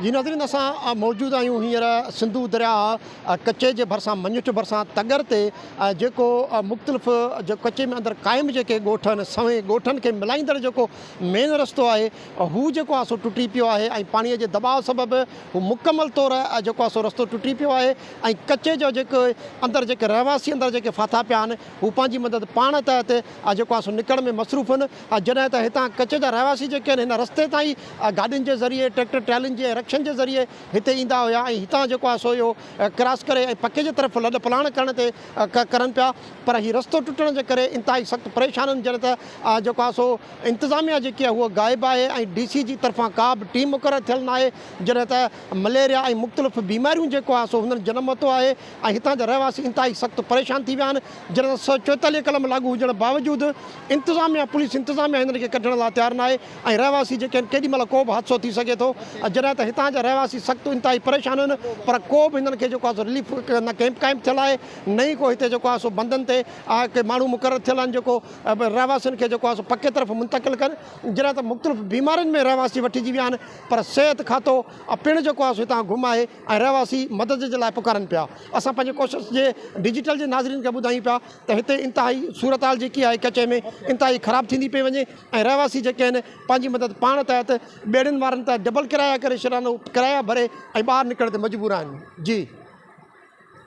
جي ناظرين اسان موجود آهيون هينئر سنڌو درياهه ڪچي جي ڀرسان مڃٺ ڀرسان تڳر تي جيڪو مختلف جو ڪچي ۾ اندر قائم جيڪي ڳوٺ آهن سوين ڳوٺن کي ملائيندڙ جيڪو مين رستو آهي هو جيڪو آهي سو ٽٽي پيو آهي ۽ پاڻي جي دٻاء سبب هو مڪمل طور جيڪو آهي سو رستو ٽٽي پيو آهي ۽ ڪچي جو جيڪو اندر جيڪي رهواسي اندر جيڪي ڦاٿا پيا آهن هو پنهنجي مدد پاڻ تحت جيڪو آهي سو نڪرڻ ۾ مصروف آهن جڏهن ته هتان ڪچي جا رهواسي جيڪي آهن هن رستي تان ئي گاڏين جي ذريعي ٽريڪٽر ٽرالين جي ۽ رڪشن جي ذريعي هتي ايندا هيا ۽ هتان جيڪو آهي سو اهو ڪراس ڪري ۽ پڪي جي طرف لڏ پلاڻ ڪرڻ تي ڪرن پيا پر هي رستو ٽٽڻ جي ڪري انتهائي سخت پريشان آهن جڏهن ته جيڪو آهي سو انتظاميا جيڪي آهي اها غائب آهي ۽ ڊي سي جي طرفان ڪا به ٽيم مقرر ٿيل ناهي جڏهن ته مليريا ۽ مختلف بيماريون جيڪو آهي سو هنن جنم ورتو آهي ۽ هتان جا رهواسي انتهائي سخت پريشان ٿي ويا آهن جڏهن ته 144 قلم لاڳو هجڻ باوجود انتظاميا پوليس انتظاميا هنن کي ڪڍڻ لاء تيار ناهي ۽ رهواسي جيڪي آهن ڪيڏي مهل ڪو به حادثو ٿي سگهي ٿو جڏهن ته هتان جا رهواسي سخت انتهائي پريشان آهن پر ڪو به هنن کي جيڪو آهي سو رليف نه ڪئمپ قائم ٿيل آهي نه ئي ڪو هتي جيڪو آهي سو بندن تي ڪي ماڻهو مقرر ٿيل آهن جيڪو رهواسين کي جيڪو آهي سو پڪي طرف منتقل ڪن جڏهن ته مختلف بيمارين ۾ رهواسي وٺجي ويا آهن پر صحت کاتو پڻ جيڪو آهي سو هتان گم آهي ۽ رهواسي مدد جي لاء پڪارن پيا. اسان پنهنجي ڪوشش جي ڊجيٽل جي ناظرين کي ٻڌايون پيا ته هتي انتهائي صورتحال جيڪي آهي ڪچي ۾ انتهائي خراب ٿيندي پئي وڃي ۽ رهواسي جيڪي آهن پنهنجي مدد پاڻ تحت ٻيڙين وارن تان ڊبل ڪرايا ڪري شرانو ڪرايا ڀري ۽ ٻاهر نڪرڻ تي مجبور آهن جي.